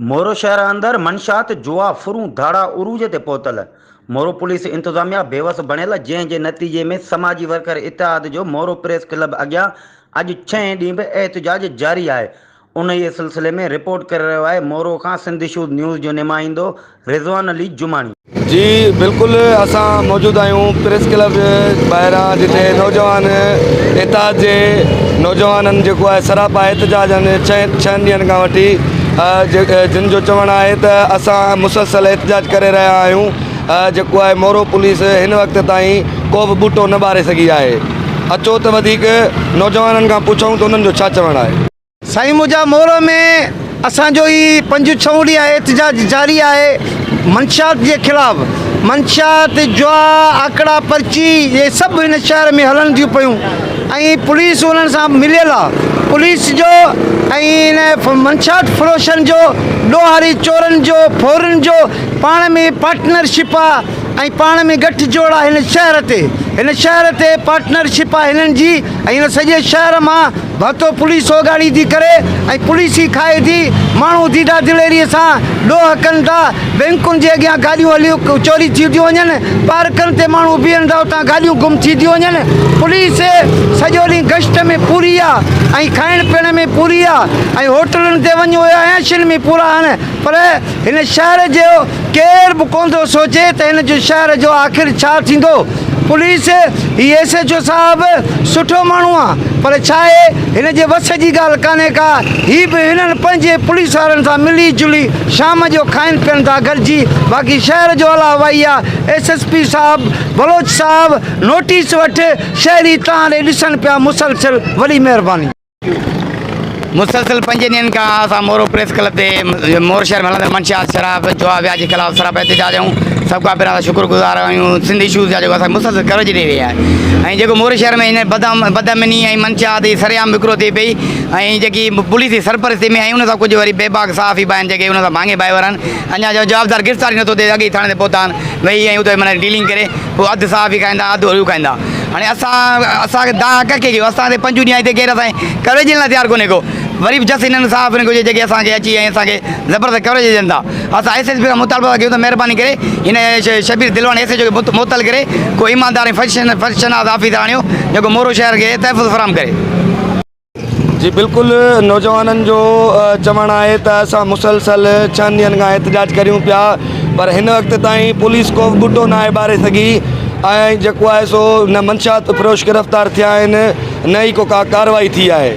مورو شهر اندر منشيات، جوا، ڦرون، ڌاڙا عروج تي پهتل، مورو پوليس انتظاميا بيوس بڻيل، جنهن جي نتيجي ۾ سماجي ورڪر اتحاد جو مورو پريس ڪلب اڳيان اڄ ڇهين ڏينهن به احتجاج جاري آهي، انهيء سلسلي ۾ رپورٽ ڪري رهيو آهي مورو کان سنڌ اشوز نيوز جو نمائندو رضوان علي جماڻي. جي بلڪل اسان موجود آهيون پريس ڪلب ٻاهران جتي نوجوان اتحاد جي نوجوانن جيڪو آهي سراپا احتجاج آهن ڇهن ڏينهن کان وٺي جن جو چوڻ آهي ته اسان مسلسل احتجاج ڪري رهيا آهيون جيڪو آهي مورو پوليس هن وقت تائين ڪو به ٻوٽو نه ٻاري سگهي آهي اچو ته وڌيڪ نوجوانن کان پڇون ته انهن جو ڇا چوڻ آهي. سائين منهنجا مورو ۾ اسان جو هي پنج ڇهون ڏينهن آهي احتجاج جاري آهي منشيات جي خلاف منشيات جوا آڪڙا پرچي اهي سڀ هن شهر ۾ هلن ٿيون پيون ۽ پوليس انهن سان مليل آهي پوليس جو ۽ هن منشيات فروشن جو ڏوهاري چورن جو ڦورن جو پاڻ ۾ پارٽنرشپ آهي ۽ پاڻ ۾ ڳٺ جوڙ آهي هن شهر تي هن شهر تي پارٽنرشپ آهي هنن جي ۽ هن سڄي شهر مان ڀتو پوليس اوڳاڙي ٿي ڪري ۽ پوليس ئي کائي ٿي، ماڻهو ديده دليري سان ڏوهه ڪن ٿا، بئنڪن جي اڳيان گاڏيون هليون چوري ٿي ٿيون وڃن، پارڪن تي ماڻهو بيهن ٿا اتان گاڏيون گم ٿي ٿيون وڃن، پوليس سڄو ڏينهن گشت ۾ پوري آ ۽ کائڻ پيئڻ ۾ پوري آ ۽ هوٽلن تي وڃ اهي عياشين ۾ پورا آهن پر هن شهر جو ڪير به ڪونه ٿو سوچي ته هن جو شهر جو آخر ڇا ٿيندو. پوليس هي ايس ايڇ او صاحب سٺو ماڻهو آ پر ڇا آهي هن جي وس جي ڳالهه ڪانهي ڪا هي به هنن پنهنجي پوليس وارن سان ملي جلي شام جو کائن پين ٿا گڏجي باقي شهر جو الله وائي آ ايس ايس پي صاحب بلوچ صاحب نوٽيس وٺ شهري تان ڏي ڏسن پيا مسلسل وڏي مهرباني. مسلسل پنجن ڏينهن کان اسان مورو پريس ڪلب تي مور شهر ۾ هلندڙ منشيات شراب جوا وياج جي خلاف سراپا احتجاج آهيون سڀ کان پهريان اسان شڪر گذار آهيون سنڌ اشوز جا جيڪو اسان مسلسل ڪوريج ڏئي رهي آهي ۽ جيڪو موري شهر ۾ هن بدام بدامني ۽ منشيات جي سرعام وڪرو ٿئي پئي ۽ جيڪي پوليس جي سرپرستي ۾ ۽ ان سان ڪجهه وري بيباڪ صحافي به آهن جيڪي ان سان ڀاڱي ڀائيوار آهن اڃا جو جوابدار گرفتار ئي نٿو ٿئي اڳ ئي ٿاڻي تي پهتا آهن ويهي ۽ اتي معنيٰ ڊيلنگ ڪري پوء اڌ صحافي کائيندا اڌ هو کائيندا هاڻي اسان اسان کي دانهن ڪنهن کي ڪيون اسان تي پنجون ڏينهن هتي ڪير اسان جي ڪوريج لاء تيار ڪونهي ڪو وري به جس هنن صحافين کي هجي جيڪي اسان کي اچي ۽ اسان کي زبردست ڪوريج ڏين ٿا اسان ايس ايس پي کان مطالبو ٿا ڪيون ته مهرباني ڪري هن Shabbir Dilwani S H O کي معطل ڪري ڪو ايماندار ۽ فرض شناس آفيسر آڻيو جيڪو مورو شهر کي تحفظ فراهم ڪري. جي بلڪل نوجوانن جو چوڻ آهي ته اسان مسلسل ڇهن ڏينهن کان احتجاج ڪريون پيا پر هن وقت تائين پوليس ڪو به ٻوٽو ناهي ٻاري سگهي ۽ جيڪو آهي سو نه منشيات فروش گرفتار ٿيا آهن نه ئي ڪو ڪا ڪارروائي ٿي آهي.